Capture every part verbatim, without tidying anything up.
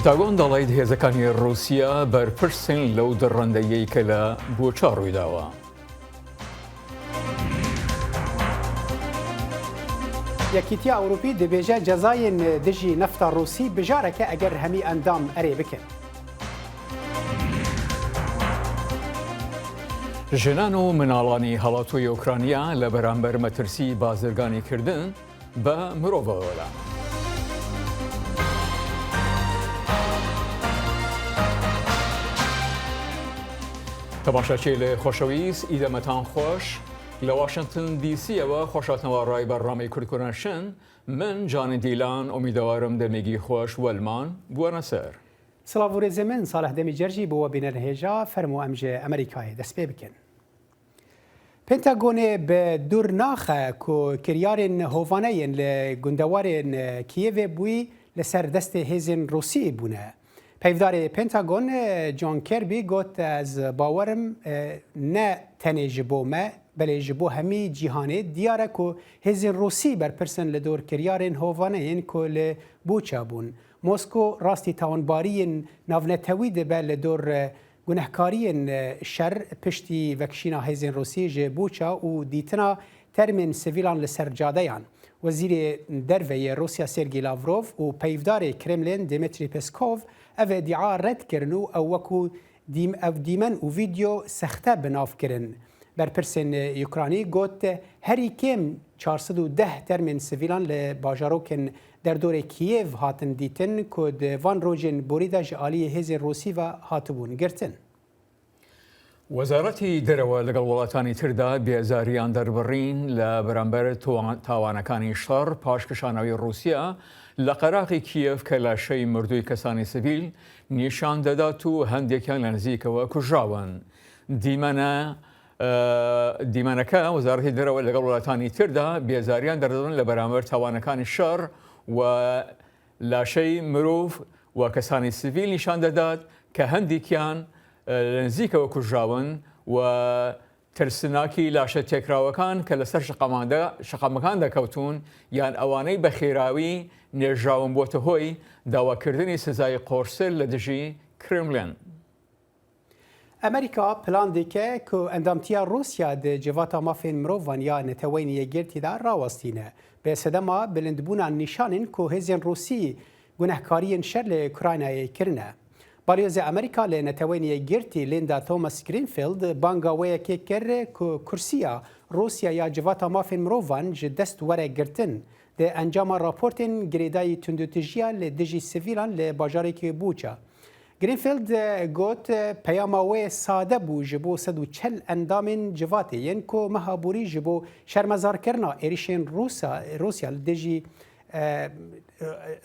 پنتاگۆن دەڵێت هێزەکانی ڕووسیا بەرپرسن لەو دڕەندەیەی کە لە بوچا ڕوویداوە. یەکیتیە ئەوروپی دەبێژە جەزایên dijî nefta Rûsî bijareke eger hemî endam erê bikin. ژنان و مناڵانی هەڵاتووی ئۆکرانیا لە بەرامبەر مەترسی بازرگانیکردن بە مرۆڤەوە لە. تەماشاچی لە خۆشەویست، ئیدەمەتان خۆش. لە واشنگتن دی سیەوە خۆشاتنەوە ڕای بەرنامەی کوردکۆنەشن. من جانی دیلان، ئومیدەوارم دەمێکی خۆش وەلمان بووەنە سەر. سڵاو و rêzê min, Salih Demîcer jî bi we bînerin hêja. Fermo em ji Amerîkayê dest pê bikin. Pentagonê bi dûr naxe ku kiryarên hovane yên li gundewarên Kiyevê bûyî li ser destê hêzên Rûsî bûne. Peyvdarê Pentagon, John Kirby got, ez bawer im, ne tenê ji bo me, belê ji bo hemî cîhanê diyar e ku hêzên Rûsî berpirs in li dor kiryarên hovane yên ku li Buça bûn. Mosko rastî tawanbariyên navnetewî dibe li dor, e, gunehkariyên, e, şer piştî vekişîna hêzên Rûsî ji Buça û dîtina termên sivîlan li ser cadeyan. Wezîrê Derve yê Rûsya Sergî Lavrov û peyvdarê Kremlin Dmitry Peskov ev îdia red kirin û ew wekû dîm-, ev dîmen û vîdeo sexte bi nav kirin. Berpirsên Ukraynî got, herî kêm çar sed û deh termên sivîlan li bajarokên derdorê Kîyev hatin dîtin ku di van rojên borî de ji aliyê hêzên Rûsî ve hatibûn girtin. وەزارەتی دەرەوە لەگەڵ وڵاتانی تردا بێزاریان دەربڕین لە بەرامبەر تاوان-، تاوانەکانی شەڕ پاش کشانەوەی ڕووسیا لە قەراغی کیێڤ کە لاشەی مردووی کەسانی سڤیل نیشان دەدات و هەندێکیان لە نزیکەوە کوژراون. دیمەنە، ئە، دیمەنەکە وەزارەتی دەرەوە لەگەڵ وڵاتانی تردا بێزاریان دەردەبڕن لە بەرامبەر تاوانەکانی شەڕ و لاشەی مرۆڤ و کەسانی سڤیل نیشان دەدات کە هەندێکیان، ئە، لە نزیکەوە کوژراون و ترسناکی لاشە تێکراوەکان کە لەسەر شەقاماندا-، شەقامەکان دەکەوتون یان ئەوانەی بە خێراوی نێژراون بۆتە هۆی داواکردنی سزای قۆرستر لە دژی کرملین. ئەمریکا پلان دەکە کو ئەندامتیا ڕووسیا دە جڤاتا مافێن مرۆڤان یا نەتەوەین یەکگرتی دا ڕاوەستینە. بە سەدەما بلندبوونان نیشانین کو هێزێن ڕووسی گوناهکاریین شەر لە ئوکراینایە کرنە. باڵیۆزە ئەمریکا لە نەتەوەین یەکگرتی لیندا تۆمەس گرینفیلد بانگاوەیەکێ کرد کو کورسیا ڕووسیا یا جڤاتا مافێن مرۆڤان ji dest were girtin. Di encama raportên girêdayî tundûtijîya li dijî sivîlan li bajarêkê Bûça. Greenfield, e, got, e, peyama wê sade bû ji bo sed û çel endamên civatê yên ku meha borî ji bo şermezarkirina êrişên Rûsa-, Rûsya li dijî, e,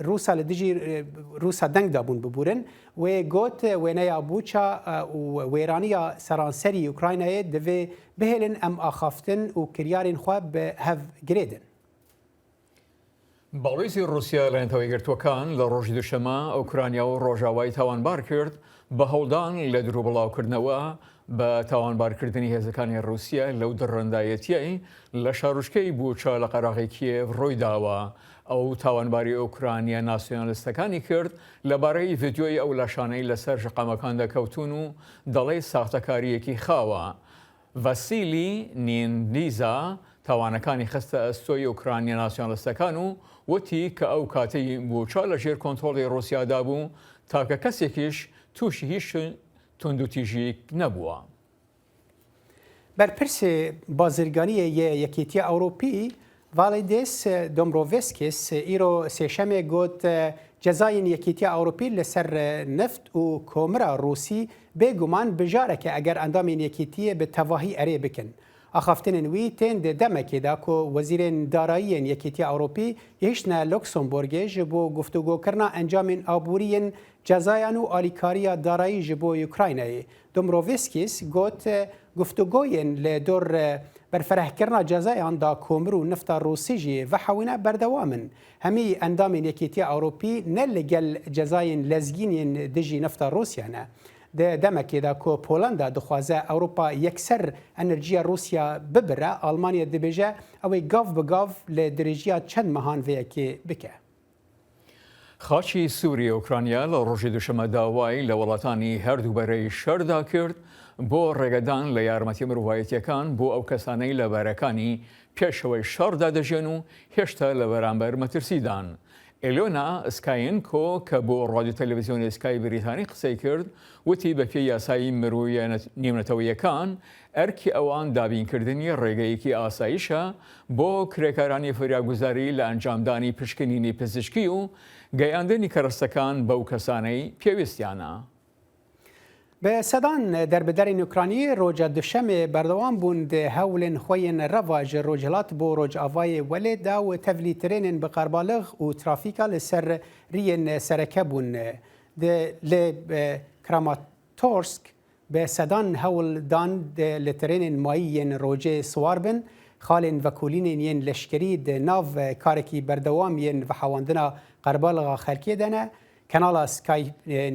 Rûsa li dijî, e, Rûsa deng dabûn biborin. Wê got, e, wêneya Bûça, e, û wêraniya seranserî Ukraynayê divê bihêlin em axaftin û kiryarên xwe bi hev girêdin. باڵویزی ڕووسیا لە نەتەوە یەکگرتووەکان لە ڕۆژی دووشەممە ئۆکرانیا و ڕۆژاوای تاوانبار کرد بە هەوڵدان لە درووبڵاوکردنەوە بە تاوانبارکردنی هێزەکانی ڕووسیا لەو دڕەندایەتیەی لە شارۆچکەی بوچا لە قەراغی کیێڤ ڕوویداوە. ئەو تاوانباری ئۆکرانیا ناسیۆنالیستەکانی کرد لەبارەی ڤیدیۆی ئەو لاشانەی لەسەر شەقامەکان دەکەوتون و دەڵێ ساختەکاریەکی خاوە. ڤاسیلی نینیزا تاوانەکانی خستە ئەستۆی ئۆکرانیا ناسیۆنالیستەکان و وتی کە ئەو کاتەی بوچا لە ژێر کۆنترۆڵی ڕووسیادا بوو، تاکە کەسێکیش تووشی هیچ توندوتیژیک نەبووە. Berpirsê bazirganiyê yê Yekîtiya Ewropî Valdis Dombrovskis îro Sêşemê got, cezayên Yekîtiya Ewropî li ser neft û komira Rûsî bêguman bijarek e eger endamên Yekîtiyê bi tevahî erê bikin. Axaftinên wî tên di demekê de ku wezîrên darayî yên Yekîtiya Ewropî gihiştine Luxembourgê ji bo guftûgokirina encamên aborî yên cezayan û alîkariya darayî ji bo Ukraynayê. Dombrovskis got, guftûgoyên li dor, e, berferehkirina cezayan da komir û nifta Rûsî jî vehewîne berdewam in. Hemî endamên Yekîtiya Ewropî ne li gel cezayên lezgîn yên dijî nifta Rûsya ne. Di demekê de ku Polenda dixwaze Ewropa yekser enerjiya Rûsya bibire, Almanya dibêje ew ê gav bi gav li dirêjiya çend mehan vê yekê bike. خاچی سووری ئۆکرانیا لە ڕۆژی دووشەممە داوای لە وڵاتانی هەردوو بەرەی شەردا کرد بۆ ڕێگەدان لە یارمەتی مرۆڤایەتیەکان بۆ ئەو کەسانەی لە بەرەکانی پێشەوەی شەڕدا دەژێن و هێشتا لە بەرامبەر مەترسیدان. ئێلیۆنا سکاینکۆ کە بۆ ڕادیۆ تەلەڤیزیۆنی سکای بریتانی قسەی کرد، وتی بە پێی یاسایی مرۆیە نێونەتەوەیەکان، ئەرکی ئەوان دابینکردنی ڕێگەیەکی ئاسایشە بۆ کرێکارانی فریاگوزاری لە ئەنجامدانی پشکنینی پزیشکی و گەیاندنی کەرەستەکان بەو کەسانەی پێویستیانە. Bi sedan derbiderên Ukraynî roja Duşemê berdewam bûn di hewlên xwe yên reva ji rojhilat bo rojavayê welê da û tevlî trênên bi qerbalix û trafîka li ser riyên sereke bûn. Di, li, e, Kramatorsk bi sedan hewl dan de li trênên mayî yên rojê siwar bin, xalên vekolînên yên leşkerî di nav karekî berdewam yên vehewandina qerbalixa xelkê de ne. Kanala Sky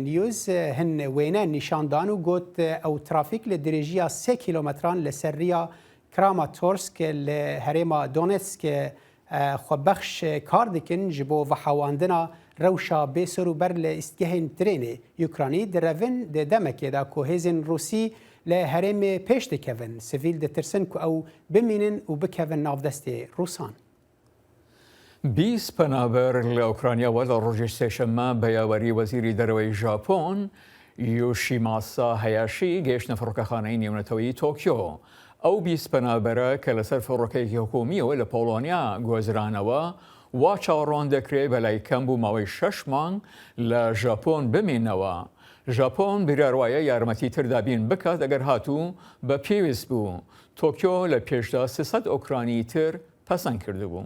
News hin wêne nîşan dan û got, ew trafîk li dirêjiya sê kîlometran li ser riya Kramatorsk li herêma Donetsk, e, xwebexş kar dikin ji bo vehewandina rewşa bêser û ber li îstgehên trênê Ukraynî direvin di demekê de ku hêzên Rûsî li herêmê pêş dikevin. Sivîl ditirsin ku ew bimînin û bikevin nav destê Rûsan. Bîst penaber li Ukrayna ve li rojê sêşemma beyawerî wezîrî dereweyî Japon, Yoshimasa Hayashi, gehiştine firokexaneyî nêwneteweyî Tokyo. Ew bîst penabere ke li ser firokeyekî hikûmî û li Polonya guhezranawe, wa çaron dekirê belay kem bû mawê şeş mang li Japon bimînewe. Japon biryar waye yarmetî tir dabîn bikat eger hatû be pêwîst bû. Tokyo li pêşda sê sed Ukraynî tir pesend kirdibû.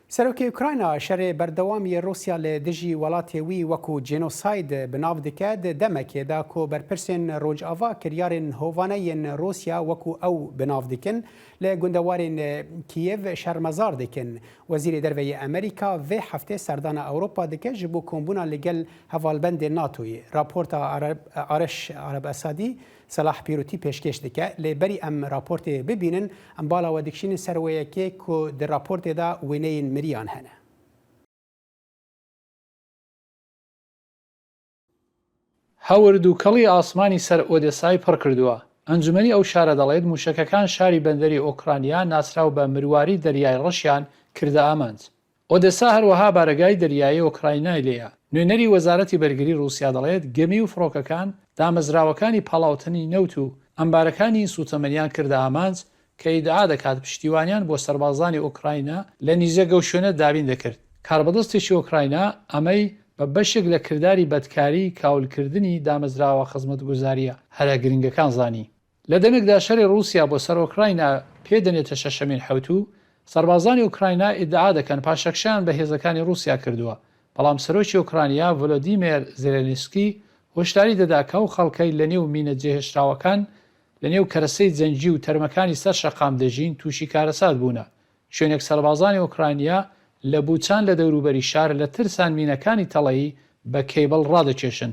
Serokê Ukrayna şerê berdewam yê Rûsya li dijî welatê wî wekû genocide bi nav dike, di demekê de ku berpirsên Rojava kiryarên hovane yên Rûsya wekû ew bi nav dikin, li gundewarên Kîyev şermezar dikin. Wezîrê Derve yê Amerîka vê heftê serdana Ewropa dike ji bo kombûna li gel hevalbendên NATOyê. Raporta Arab-, Areş Arab Esadî Selah Pîrotî pêşkêş dike, lê berî em raportê bibînin, em bala we dikişînin ser wê yekê ku di raportê de wêneyên miriyan hene. هەورد و کەڵی ئاسمانی سەر ئۆدێسای پڕ کردووە. ئەنجومەنی ئەو شارە دەڵێت موشەکەکان شاری بەندەری ئۆکرانیا ناسراو بە مرواری دەریای ڕەشیان کردە ئامانج. ئۆدێسا هەروەها بارەگای دەریایی ئۆکراینای لێیە. نوێنەری وەزارەتی بەرگری رووسیا دەڵێت گەمی و فڕۆکەکان دامەزراوەکانی پاڵاوتنی نەوت و ئەمبارەکانی سوتەمەنیان کردە ئامانج، کە ئیدعا دەکات پشتیوانیان بۆ سەربازانی ئۆکراینا لە نزیک ئەو شوێنە دابین دەکرد. کاربەدەستێکی ئۆکراینا ئەمەی بە بەشێک لە کرداری بەدکاری کاولکردنی دامەزراوە خزمەتگوزاریە هەرە گرنگەکان زانی. لە دەمێکدا شەری رووسیا بۆ سەر ئۆکراینا پێدەنێتە شەشەمین حەوتوو، سەربازانی ئۆکراینا ئیدعا دەکەن پاشەکشەیان بە هێزەکانی رووسیا کردووە، بەڵام سەرۆکی ئۆکرانیا ڤۆلۆدیمێر زێلێنسکی هۆشداری دەدا کە ئەو خەڵکەی لە نێو مینە جێهێشتراوەکان لە نێو کەرەسەی جەنگی و تەرمەکانی سەر شەقام دەژین تووشی کارەسات بوونە. شوێنێک سەربازانی ئۆکرانیا لە بوچان لە دەوروبەری شار لە ترسان مینەکانی تەڵەیی بە کەیبڵ ڕادەکێشن.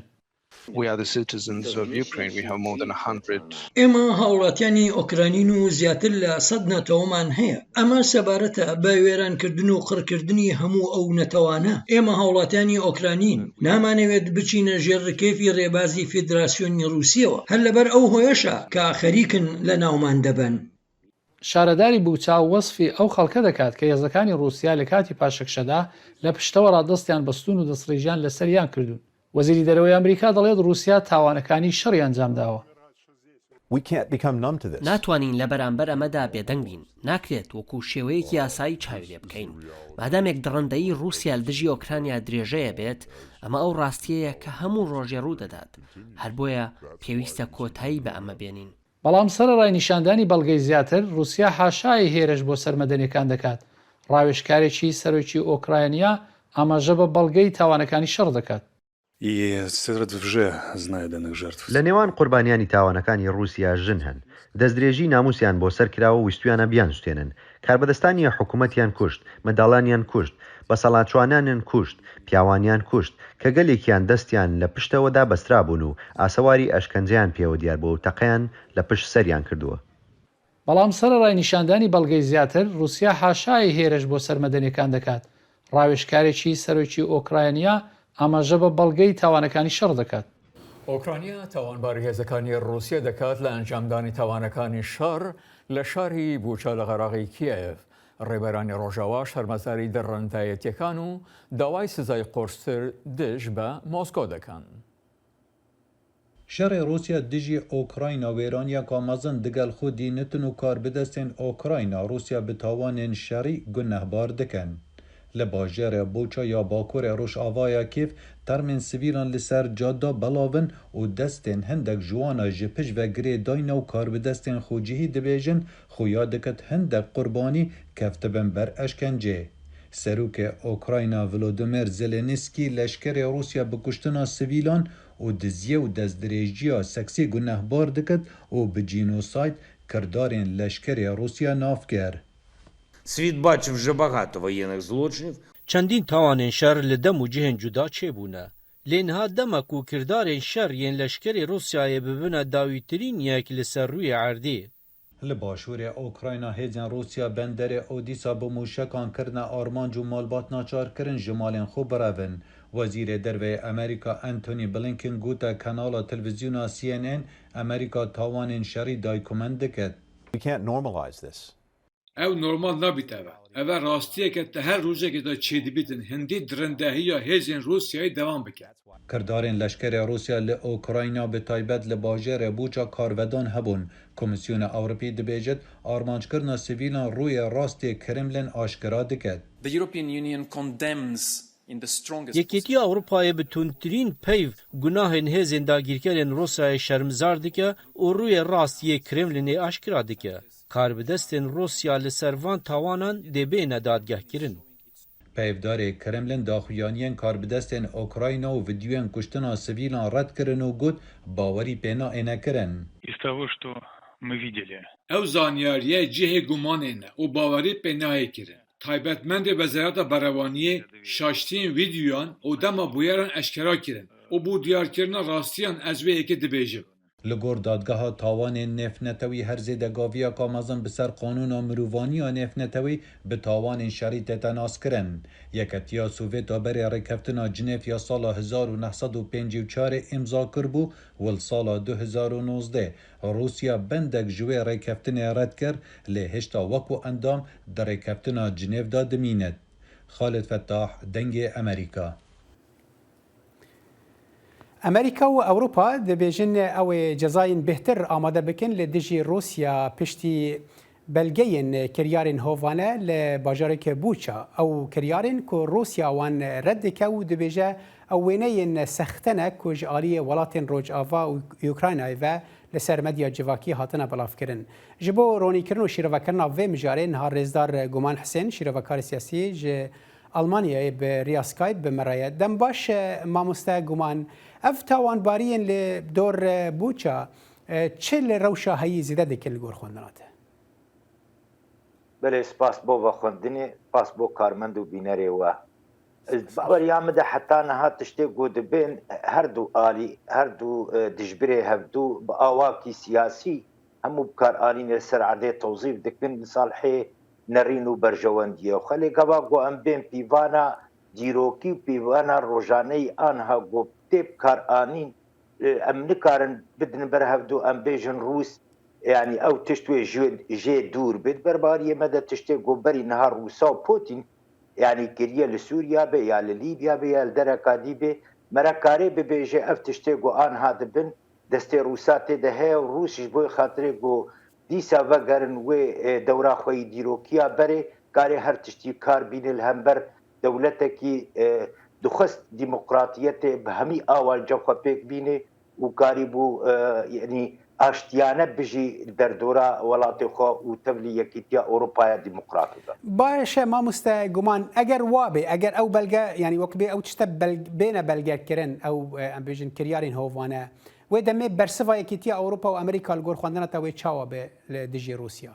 We are the citizens of Ukraine. We have more than a hundred. ئێمە هاوڵاتیانی ئۆکرانین و زیاتر لە سەد نەتەوەمان هەیە. ئەمە سەبارەتە بە وێرانکردن و قڕکردنی هەموو ئەو نەتەوانە. ئێمە هاوڵاتیانی ئۆکرانین. نامانەوێت بچینە ژێر ڕکێفی ڕێبازی فیدراسیۆنی رووسیەوە. هەر لەبەر ئەو هۆیەشە کە خەریکن لە ناومان دەبەن. شارەداری بوچا وەسفی ئەو خەڵکە دەکات کە هێزەکانی رووسیا لە کاتی پاشەکشەدا لە پشتەوەڕا دەستیان بەستون و دەستڕیژیان لەسەریان کردوون. وەزیری دەرەوەی ئەمریکا دەڵێت رووسیا تاوانەکانی شەڕی ئەنجام داوە. We can't become numb to this. ناتوانین لە بەرامبەر ئەمەدا بێدەنگ بین. ناکرێت وەکو شێوەیەکی یاسایی چاوی لێ بکەین. مادامێک دڕندەیی رووسیا لە دژی ئۆکرانیا درێژەیە بێت، ئەمە ئەو ڕاستیەیە کە هەموو ڕۆژێ ڕوو دەدات. هەر بۆیە پێویستە کۆتایی بە ئەمە بێنین. بەڵام سەرەڕای نیشاندانی بەڵگەی زیاتر، رووسیا حاشای هێرش بۆ سەر مەدەنیەکان دەکات. ڕاوێژکارێکی سەرۆکی ئۆکرانیا ئاماژە بە بەڵگەی تاوانەکانی شەڕ دەکات. І серед вже знайдених жертв. لە نێوان قوربانیانی تاوانەکانی رووسیا ژن هەن. دەستدرێژی ناموسیان بۆ سەر کراوە و ویستویانە بیانسوتێنن. کاربەدەستانی حکوومەتیان کوشت، منداڵانیان کوشت، بەسەڵاتچوانانیان کوشت، پیاوانیان کوشت، کە گەلێکیان دەستیان لە پشتەوەدا بەسترابوون و ئاسەواری ئەشکەنجەیان پێوە دیار بووە و تەقەیان لە پشت سەریان کردووە. بەڵام سەرەڕای نیشاندانی بەڵگەی زیاتر، رووسیا حاشای هێرش بۆ سەر مەدەنیەکان دەکات. ڕاوێژکارێکی سەرۆکی ئۆکراینیا ئاماژە بە بەڵگەی تاوانەکانی شەڕ دەکات. ئۆکرانیا تاوانباری هێزەکانی ڕووسیا دەکات لە ئەنجامدانی تاوانەکانی شەڕ لە شاری بوچا لە غەراغی کیێڤ. ڕێبەرانی ڕۆژاوا شەرمەزاری دڕندایەتیەکان و داوای سزای قورستر دژ بە مۆسکۆ دەکەن. Şerê Rûsya dijî Ukrayna wêraniyeka mezin digel xwe dînitin û karbidestên Ukrayna Rûsya bi tawanên şerî gunehbar dikin. Li bajêrê Boça ya bakurê rojavaya Kîv termên sivîlan li ser cada belav in û destên hindek ji wana ji pişt ve girê dayne û karbidestên xwecihî dibêjin, xuya dikit hindek qurbanî keftibin ber eşkencê. Serokê Ukrayna Volodymyr Zelensky leşkerê Rûsya bi kuştina sivîlan û diziyê û destdirêjiya seksî gunehbar dikit û bi cînosayd kirdarên leşkerê Rûsya nav kir. Світ бачив вже багато воєнних злочинів. Çendîn tawanên şer li dem û cihên cuda çêbûne. Lê niha dema ku kirdarên şer yên leşkerê Rûsyayê bibine dawîtirîn yek li ser rûyê erdê. Li başûrê Ukrayna hêzên Rûsya benderê Odîsa bi mûşekan kirine armanc û malbat naçar kirin ji malên xwe birevin. Wezîrê Derve yê Amerîka Antony Blinken gote kanala televîzyona C N N Amerîka tawanên şerî daykumend dikit. We can't normalize this. Ew normal nabît eve. Eve rastiyeke te her rojekê de çêdibîtin hindî dirindehiya hêzên Rûsyayê dewam bike. Kirdarên leşkerê Rûsya li Ukrayna bi taybet li bajêrê Buça karvedan hebûn. Komîsyona Ewropî dibêjit, armanckirina sivîlan rûyê rastê Kremlin aşkera diket. The European Union condemns in the strongest Yekîtiya Ewropayê bi tundtirîn peyv gunahên hêzên dagîrkerên Rûsyayê şermizar dike û rûyê rast yê Kremlinê aşkera dike. Karbidestên Rûsya li ser van tawanan dê bêne dadgehkirin. Peyvdarê Kremlin daxuyaniyên karbidestên Ukrayna û vîdeoyên kuştina sivîlan red kirin û got, bawerî pê nayêne kirin. Из того, что мы видели. Ew zanyariyê cihê gumanê ne û bawerî pê nayê kirin. Taybetmendê Wezareta Berewaniyê şaştiyên vîdeoyan û dema bûyeran eşkera kirin û bo diyarkirina rastiyan ez vê yekê dibêjim. Li gor Dadgeha Tawanên Nêvnetewî her zêde gaviyeka mezin bi ser qanûna mirovaniya nêvnetewî bi tawanên şerî tête naskirin. Yeketiya Sovêta berê Rêkeftina Cinêv ya sala hezar û neh sed û pêncî û çar îmza kiribû û li sala du hezar û nozdeh Rûsya bendek ji wê rêkeftinê red kir, lê hêşta wekû endam di Rêkeftina Cinêv de dimînit. Xalid Fettah, Dengê Amerîka. Amerîka û Ewropa dibêjin ew ê cezayên bêhtir amade bikin li dijî Rûsya piştî belgeyên kiryarên hovane li bajareke Bûça. Ew kiryarên ku Rûsya wan red dike û dibêje ew wêneyên sexte ne ku ji aliyê welatên Rojava û Ukraynayê ve li ser medya civakî hatine belavkirin. Ji bo ronîkirin û şîrovekirina vê mijarê niha rêzdar Guman Hisên, şîrovekarê siyasî ji Almanyayê bi riya Skype bi me re ye. Dem baş, e, mamoste Guman. Ev tawanbariyên li dor, e, Buça, e, çi li rewşa heyî zêde dikin li gor xwendina te? Belê, spas bo vexwendinê, spas bo karmend û bînerê we. Ez baweriya min de heta niha tiştê ku dibên her du alî, her du, e, dijbirê hevdu bi awakî siyasî hemû bikaranînê li ser erdê tewzîf dikin, li salihê nerîn û berjewendiyê xwe. Lê gava ku em bên pîvana dîrokî û pîvana rojaneyî aniha ku tê bikaranîn, e, em nikarin bidin ber hevdu, em bêjin Rûs, yanî ew tişt wê ji, jê dûr bê. Di berbariyê me de tiştê ku berî niha Rûsa û Putin, yanî kiriye li Sûriya be ya li Lîbya be ya li dereka dî be, me re karê bibêje ev tiştê ku aniha dibin, destê Rûsa tê de heye û Rûs ji bo xatirê ku dîsa vegerin wê, e, dewra xwe yî dîrokiya berê, karê her tiştî kar bîne li hember dewletekî, e, dixwest demokratiyetê bi hemî awanca xwe pêk bîne û karîbû, e, yanî aştiyane bijî derdora welatê xwe û tevlî Yekîtiya Ewropaya Demokrat bibe. Baş e, mamoste Guman, eger wa be, eger ew belge, yanî wek bê ew tişte bel-, bêne belgekirin, ew, e, em bêjin kiryarên hovane, wê demê bersiva Yekîtiya Ewropa û Amerîka li gor xwendina te wê çawa be li dijî Rûsya?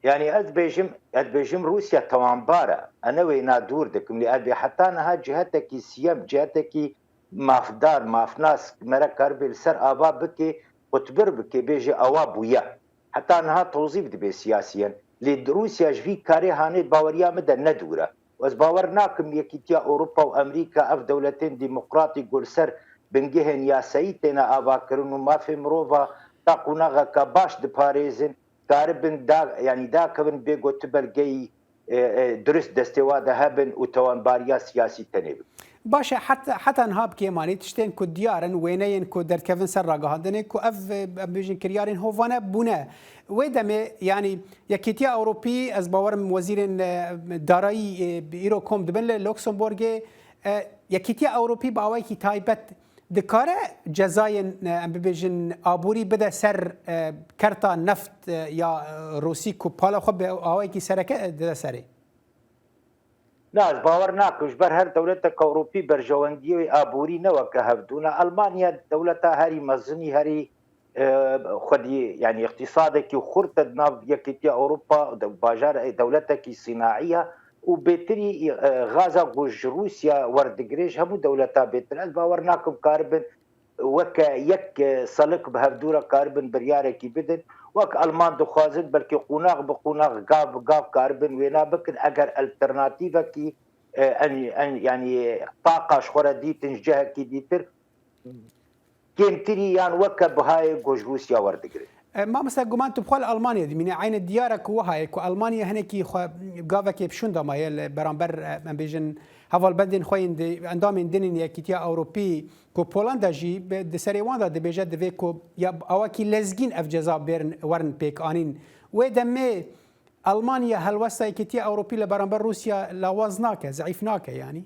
Yanî ez dibêjim, ez dibêjim Rûsya tawanbar e. Ez ne wêna dûr dikim, lê ez bê heta niha cihetekî siyem, cihetekî mafdar, mafnas, mere karibê li ser ava bike, qutbir bike, bêje ewa bûye. Heta niha tozîf dibe siyasiyen. Lê Rûsya ji vî karê hanê di baweriya min de ne dûr e. Ez bawer nakim Yekîtiya Ewropa û Amerîka, ev dewletên demokratîk ku li ser bingehên yasayî têne avakirin û mafê mirova ta qonaxeke baş diparêzin, karibin da, yanî dakevin bê ku tu belgeyî, e, e, durist destê wa de hebin û tewanbariya siyasî tenê bibin. Baş e, heta, heta niha bi kêmanî tiştên ku diyar in, wêneyên ku derdikevin ser ragihandinê ku ev, e, em bêjin kiryarên hovane bûne. Wê demê, yanî Yekîtiya Ewropî, ez bawerim wezîrên, e, darayî, e, îro kom dibin li Luxembourgê. E, Yekîtiya Ewropî bi awayekî taybet dikare cezayên, e, em bibêjin aborî bide ser, e, kerta neft, e, ya, e, Rûsî ku pala xwe bi awayekî sereke, e, dide serê? Na, ez bawer nakim. Ji ber her dewletek Ewropî berjewendiyê wê aborî ne weke hevdû ne. Almanya dewleta herî mezinî, herî, e, xwedî, yanî îqtîsadekî xurt e di nav Yekîtiya Ewropa, de-, bajar, e, dewletekî sînaî ye û bêtirî, e, gaza ku ji Rûsya werdigire ji hemû dewleta bêtir. Ez bawer nakim karibin weke yek, e, selik bi hevdû re karibin biryarekî bidin. Wek Alman dixwazin, belkî qonax bi qonax, gav bi gav karibin wêna bikin. Eger alternatîvekî, e, en, en, yanî taqa ji xwe re dîtin ji cihekî dîtir, kêmtirî yan weke bihayê ku ji Rûsya werdigirin. E, mamoste, guman tu bi xwe li Almanyayê dimîne. Eynî diyar e ku wiha ye ku Almanya hinekî xwe gavekê bi şûn de maye li beramber, e, em bêjin hevalbendên xwe yên di endamên din ên Yekîtiya Ewropî ku Polanda jî bi, di serê wan de dibêje divê ku ya awakî lezgîn ev ceza bêrin, werin pêk anîn. Wê demê Almanya helwesta Yekîtiya Ewropî li beramber Rûsya lawaz nake, zeîf nake yanî?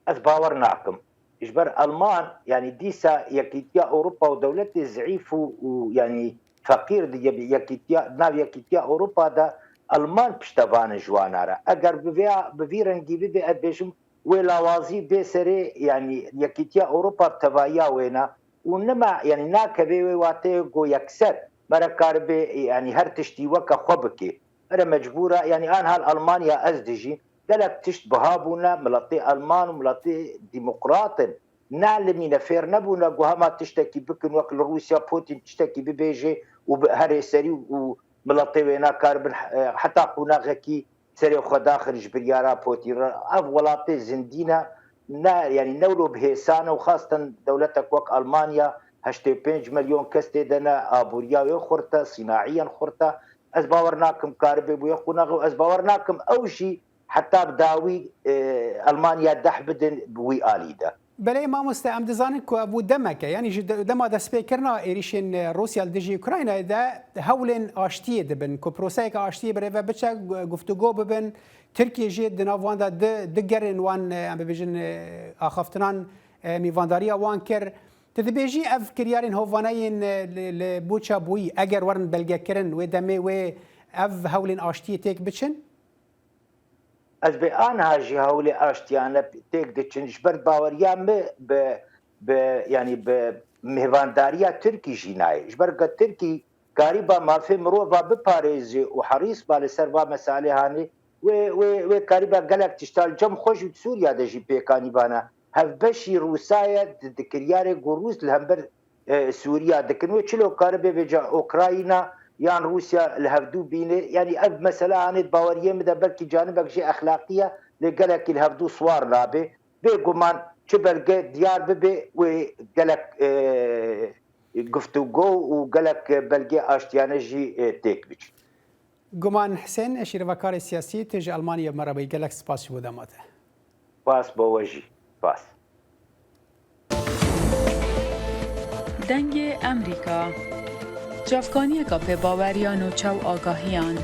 Ez bawer nakim. Ji ber Alman, yanî dîsa Yekîtiya Ewropa û dewletê zeîf û, û yanî feqîr di ye-, Yekîtiya, nav Yekîtiya Ewropa de Alman piştevan in ji wana re. Eger bi vê, bi vî rengî bibe, ez bêjim wê lawazî bê serê, yanî Yekîtiya Ewropa bi tevahiya wêna û nima, yanî nakeve wê wateyê ku yekser me re karibe, yanî her tiştî weke xwe bike. Mere mecbûr e, yanî anha li Almanya ez dijîm, gelek tişt biha bûne, miletê Alman û miletê demokrat in. Nelimîne, fêr nebûne ku hema tiştekî bikin, wek li Rûsya Putin tiştekî bibêje û bi herê serî û miletê wê nakaribin, e, heta qonaxekî serê xwe daxin ji biryara Putin re. Ev welatê zindî ne, ne, yanî ne wilo bi hêsan e û xasten dewletek wek Almanya heştê pênc milyon kes tê de ne, aboriya wê xurt e, sînaiyên xurt e. Ez bawer nakim karibe bûye qonax û ez bawer nakim ew jî heta bi dawî, e, Almanya deh bidin bi wî alî de. Belê mamoste, em dizanin ku ev bû demeke, yanî ji de-, dema destpêkirina êrîşên, e, Rûsya li dijî Ukraynayê de hewlên aştiyê dibin, ku proseyeke aştiyê birêve biçe, gu-, guftûgo bibin. Tirkiye jî di nav wan de di, du gerên wan, e, em bibêjin, e, axaftinan, e, mîvandariya wan kir. Tu dibêjî ev kiryarên hovane yên, e, li, li Buça bûyî, eger werin belgekirin, wê demê wê ev hewlên aştiyê têk biçin? Ez bê aniha jî hewlê aştiyane têk diçin. Ji ber baweriya min bi, bi, yanî bi mêvandariya Tirkî jî nayê. Ji ber ku Tirkî karîba mafê mirova biparêzê û herîs ba li ser va meselê hanê, wê, wê, wê karîba gelek tişta li cem xwe jî di Sûriya de jî pêkanî bana. Hevbeşî Rûsa ye di, di kiryarê ku Rûs li hember, e, Sûriya dikin. Wê çilo karibe bêje Ukrayna yan Rûsya li hevdû bîne. Yanî ev mesele hanê di baweriyê min de belkî canibek jî exlaqî ye, lê gelekî li hevdû siwar nabe. Bêguman çi belge diyar bibe, wê gelek, e, guftûgo û gelek belgê aştiyane jî, e, têk biçin. Guman Hisên, şîrevekarê siyasî, tu ji Almanyayê me re bûyî. Gelek spas ji bo dema te. Spas bo we jî. Spas. Dengê Emerîka. Çavkaniyeka pê baweriyan û çaw agahiyan.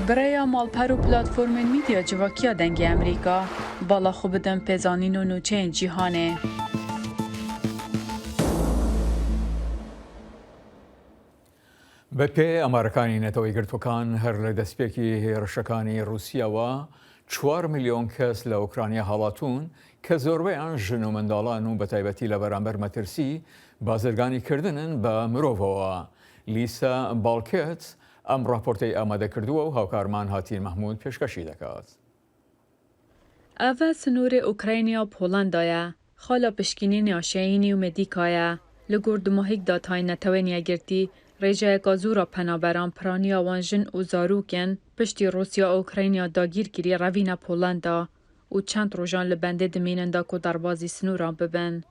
Bi rêya malper û platformên medya civakiya Dengê Emerîka, bala xwe bidin pêzanîn û nûçeyên cîhanê. Bi pê amarekanî Neteweyê Girtûkan, her li destpêkî hêrişekaniya Rûsya ve çar milyon kes li Ukrayna halatûn, ke zorbeyan jin û mindalan û bi taybetî li beramber metirsî bazirganî kirdin in bi mirovawa. Lîsa Balket em raportê amade kirduwe û hawkarman Hatîn Mehmûd pêşkêşî dikat. Ev e sînorê Ukrayna ya Polenda ye. Xala pişkînînê ya Şehînî û Medîka ye. Li gor dumahîk datayên Netewên Yekgirtî, rêjeyeka zor a penaberan piraniya wan jin û zarok in, piştî Rûsya û Ukrayna dagîr kirî revîne Polenda û çend rojan li bendê dimînin da ku derbazî sînoran bibin.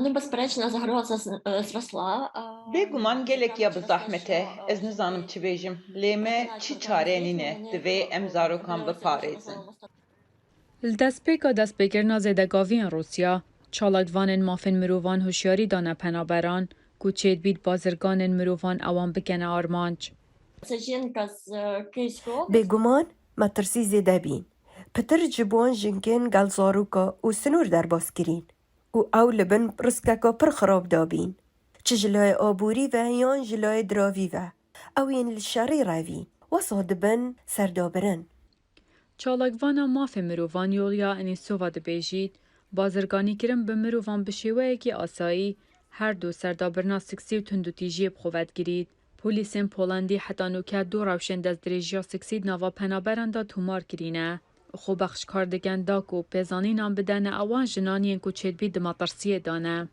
Ну, безперечно, загроза з- е, зросла. Bêguman gelek ya bi zehmet e. Ez nizanim çi bêjim. Lê me çi çare nîne. Divê em zarokan biparêzin. Li destpêka destpêkirina zêdegaviyên Rûsya, çalakvanên mafên mirovan hişyarî dane penaberan ku çêdibît bazirganên mirovan ewan bikene armanc. Це жінка з е, Київської області. Bêguman me tirsî zêde bîn. Pitir ji bo wan jinkên gel zaroka û sinûr derbas kirîn û ew li bin riskeka pir xirab de bîn. Çi ji layê aborî ve yan ji layê diravî ve. Ew yên li şerî revîn. Wesa dibin serdabirin. Çalakvana mafê mirovan Yulia Enisova dibêjît, bazirganîkirin bi mirovan bi şêweyekî asayî her du serdabirina siksî û tundûtîjiyê bi xwe ve digirît. Polîsên Polandî heta nûke du rewşên destdirêjiya siksî di nava penaberan de tomar kirîne. Xwebexş kar dikin da ku pêzanînan bidene ewan jinan yên ku çêdibît di metirsiyê de ne.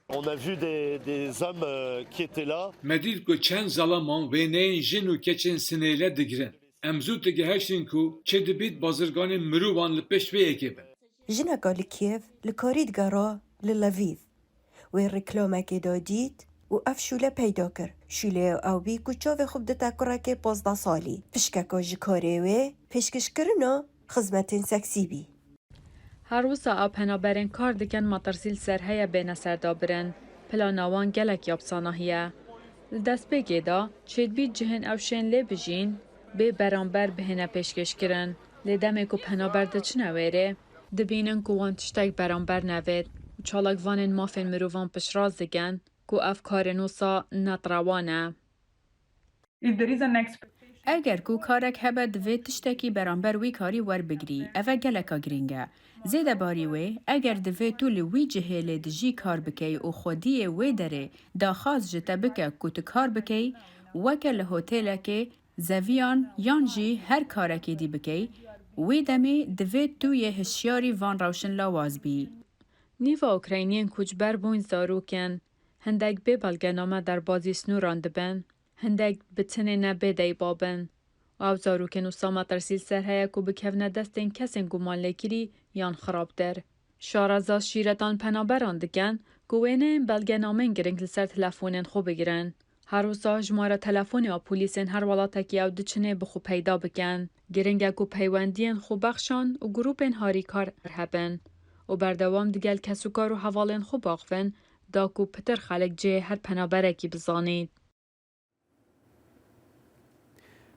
On a vu des, des hommes euh, qui étaient là. Me dît ku çend zalaman wêneyên jin û keçên sinêle digirin. Em zû digeheştin ku çi dibît bazirganên mirovan li pişt vê yekê bin. Jineka li Kiev li karî digera li Lviv. Wê reklamekê de dît û ev şûle peyda kir. Şûleya ew bî ku çavê xwe bidite kurekê pazdeh salî. Pişkeka ji karê wê pêşkêşkirina xizmetên seksî bî. Her wisa ew penaberên kar dikin metirsî li ser heye bêne serdabirin. Plana wan gelek yapsana heye. Li destpêkê de çêdibît cihên ew şên lê bijîn bê beramber bihêne pêşkêşkirin. Lê demê ku penaber diçine wêrê, dibînin ku wan tiştek beramber nevêt û çalakvanên mafên mirovan piştrast dikin ku ev karên wisa ne rewa ne. If there is an expectation Eger ku karek hebe divê tiştekî beramber wî karî werbigirî. Ev e geleka girîng e. Zêdebarî wê, eger divê tu li wî cihê lê dijî kar bikey û xwediyê wê derê daxwaz ji te bike ku tu kar bikey, weke li hotêlekê, zeviyan yan jî her karekê dî bikey, wê demê divê tu yê hişyarî van rewşin lawaz bî. Nîva Ukrayniyên koçber bûn zarok in. Hindek bê belgename derbazî sînoran dibin, hindek bi tinê ne bê deyba bin. Ew zarokên wisa metirsî li ser heye ku bikevine destên kesên gumanlêkirî yan xirabtir. Şareza şîretan penaberan dikin ku wêneyên belgenameyên girîng li ser telefonên xwe bigirin. Her wisa jimara telefonê a polîsên her welatekî ew diçinê bi xwe peyda bikin. Giring e ku peywendiyên xwebexşan û grûpên harîkar hebin û berdewam digel kesûkar û hevalên xwe biaxivin da ku pitir xelk cihê her penaberekî bizanît.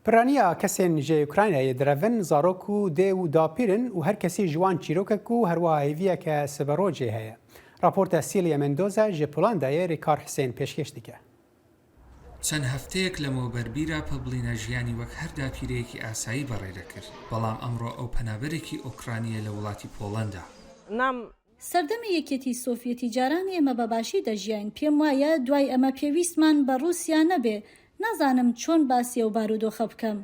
Piraniya kesên ji Ukraynayê direvin, zarok û dê û dapîr in û her kesî ji wan çîrokek û herwiha hêviyeke siberojê heye. Raporta Celia Mendoza ji Polandayê Rîkar Hisên pêşkêş dike. چەند هەفتەیەک لەمەوبەر بیرا پبڵینا ژیانی وەک هەر داپیرەیەکی ئاسایی بەڕێ دەکرد، بەڵام ئەمڕۆ ئەو پەنابەرێکی ئۆکرانییە لە وڵاتی پۆڵەندا. سەردەمی یەکێتی سۆڤیەتی جاران ئێمە بە باشی دەژیاین. پێم وایە دوای ئەمە پێویستمان بە ڕووسیا نەبێ. نازانم چۆن باسی ئەو بارودۆخە بکەم.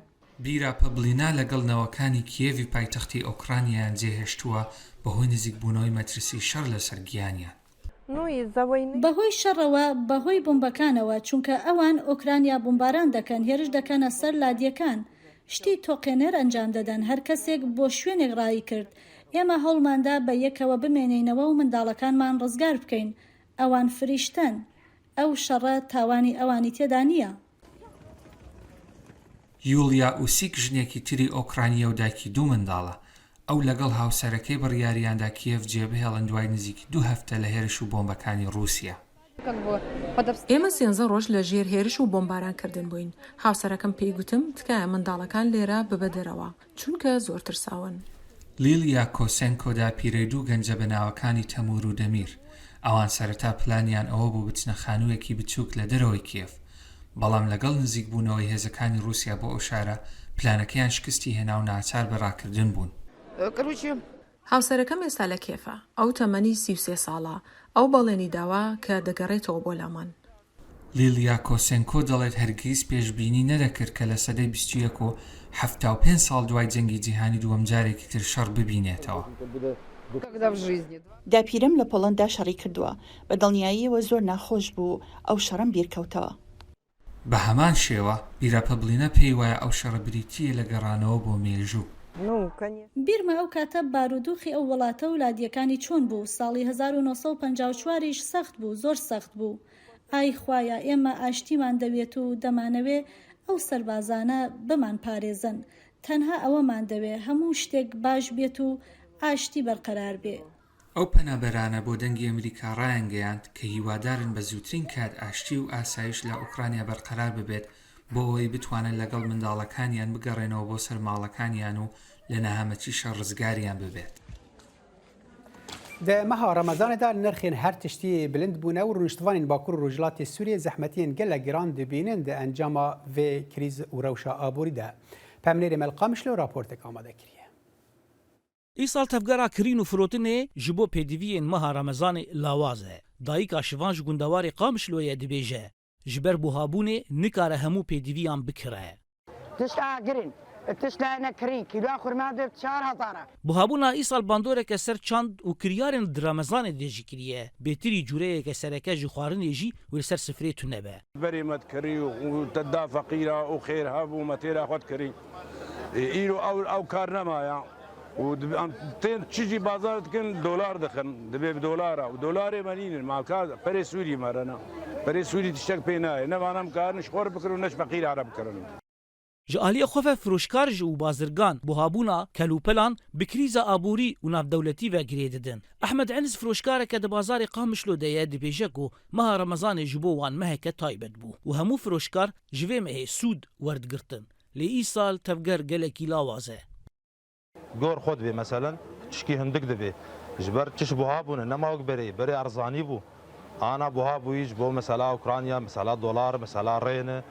بیرا پبڵینا لەگەڵ نەوەکانی کیێڤی پایتەختی ئۆکرانیایان جێهێشتووە، بەهۆی نزیکبوونەوەی مەترسی شەڕ لەسەر گیانیان. بەهۆی شەڕەوە، بەهۆی بۆمبەکانەوە، چونکە ئەوان ئۆکرانیا بۆمباران دەکەن، هێرش دەکەنە سەر لادیەکان، شتی تۆقێنەر ئەنجام دەدەن، هەر کەسێک بۆ شوێنێک ڕایی کرد. ئێمە هەوڵماندا بە یەکەوە بمێنینەوە و منداڵەکانمان ڕزگار بکەین. ئەوان فریشتەن. ئەو شەڕە تاوانی ئەوانی تێدا نییە. یوڵیا ئوسیک ژنێکی تری ئۆکرانییە و دایکی دوو منداڵە. ئەو لەگەڵ هاوسەرەکەی بڕیاریاندا کیێڤ جێبهێڵن دوای نزیکی دوو هەفتە لە هێرش و بۆمبەکانی ڕووسیا. ئێمە سێزدە ڕۆژ لە ژێر هێرش و بۆمبارانکردن بووین. هاوسەرەکەم پێی گوتم، تکایە منداڵەکان لێرە ببە دەرەوە، چونکە زۆر ترساون. لیلیا کۆسێنکۆ داپیرەی دوو گەنجە بە ناوەکانی تەمور و دەمیر. ئەوان سەرەتا پلانیان ئەوە بوو بچنە خانوویەکی بچووک لە دەرەوەی کیێڤ، بەڵام لەگەڵ نزیکبوونەوەی هێزەکانی ڕووسیا بۆ ئەو شارە، پلانەکەیان شکستی هێنا و ناچار بە ڕاکردن بوون. هاوسەرەکەم ئێستا لە کیێفە. ئەو تەمەنی سی و سێ ساڵە. ئەو بەڵێنی داوە کە دەگەڕێتەوە بۆ لامان. لیلیا کۆسێنکۆ دەڵێت هەرگیز پێشبینی نەدەکرد کە لە سەدەی بیست و یەک و حەفتا و پێنج ساڵ دوای جەنگی جیهانی دووەم جارێکی تر شەڕ ببینێتەوە. داپیرم لە پۆڵەندا شەڕی کردووە. بە دڵنیاییەوە زۆر ناخۆش بوو. ئەو شەڕەم بیرکەوتەوە. بە هەمان شێوە، بیرە پەبلینە پێی وایە ئەو شەڕە بریتییە لە گەڕانەوە بۆ مێژوو. بیرمە ئەو کاتە بارودوخی ئەو وڵاتە و لادیەکانی چۆن بوو، ساڵی هەزار و نۆ سەد و پەنجا و چوار یش سەخت بوو، زۆر سەخت بوو. ئای خوایە، ئێمە ئاشتیمان دەوێت و دەمانەوێ ئەو سەربازانە بمان پارێزن. تەنها ئەوەمان دەوێ هەموو شتێک باش بێت و ئاشتی بەرقەرار بێ. ئەو پەنابەرانە بۆ دەنگی ئەمریکا ڕایانگەیاند کە هیوادارن بە زووترین کات ئاشتی و ئاسایش لە ئۆکرانیا بەرقەرار ببێت بۆ ئەوەی بتوانن لەگەڵ منداڵەکانیان بگەڕێنەوە بۆ سەر ماڵەکانیان و لە نەهامەتی شەڕ ڕزگاریان ببێت. Di meha Remezanê de nirxên her tiştî bilind bûne û rûniştvanên Bakur û Rojhilatê Sûriyê zehmetiyên gelek giran dibînin di encama vê krîz û rewşa aborî de. Pemnêrê me li Qamişlo raportek amade kiriye. Îsal tevgera kirîn û firotinê ji bo pêdiviyên meha Remezanê lawaz e. Dayika Şivan ji gundewarê Qamişloyê dibêje, ji ber buhabûnê nikare hemû pêdiviyan bikire. Tişt agirîn, tişt lene kirîn, kîloya xurma dê çar hezar e. Buhabûna îsal bandoreke ser çand û kiryarên di Remezanê de jî kiriye. Bêtirî cûreyeke sereke ji xwarinê jî wê li ser sifrê tune be. Berê me dikirî û te da feqîra û xêr hebû me têra xwe dikirî. Ê, îro ew, ew kar nemaya. Û di-, em tên çi jî bazar dikin, dolar dixin. Dibê bi dolara. Û dolarê me nînin. Malka perê Sûrî me re ne. Perê Sûrî tiştek pê nayê. Ne vana em karin ji xwe re bikirin û ne ji feqîra re bikirin. Ji aliyê xwe ve firoşkar ji û bazirgan buhabûna kelûpelan bi krîza aborî û navdewletî ve girê didin. Ehmed Enis firoşkareke di bazarê Qamişlo de ye, dibêje ku meha Remezanê ji bo wan meheke taybet bû û hemû firoşkar ji vê mehê sûd werdigirtin. Lê îsal tevger gelekî lawaz e. Gor xwe dibê, meselen, tişkî hindik dibê. Ji ber çi ji buha bûne, nema wek berê, berê erzanî bû. Ana buha bûyî ji bo mesela Ukrayna, mesela dolar, mesela rêne,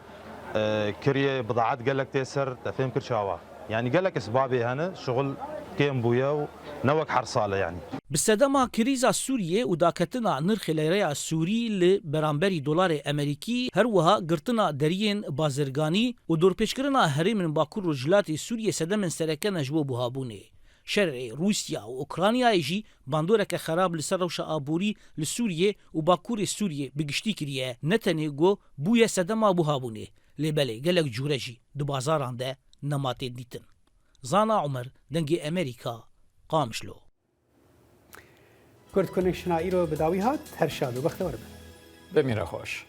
e, kiriyê bidaet gelek tê ser, te fêm kir çawa. Yanî gelek esbabê hene, şixul kêm bûye û ne wek her sal e yanî. Bi sedema krîza Sûriyê û daketina nirxê leyreya Sûrî li beramberî dolarê Emerîkî, her wiha girtina deriyên bazirganî û dorpêçkirina herêmên Bakur Rojhilatê Sûriyê sedemên sereke ne ji bo buhabûnê. Şerê Rûsya û Ukraynayê jî bandoreke xerab li ser rewşa aborî li Sûriyê û Bakurê Sûriyê bi giştî kiriye, ne tenê ku bûye sedema buhabûnê, lê belê gelek cûre jî di bazaran de nema tên dîtin. Zana Umer, Dengê Emerîka, Qamişlo. Kurd Connection-a îro bi dawî hat, her şad û bextewar bin. Bimîne xweş.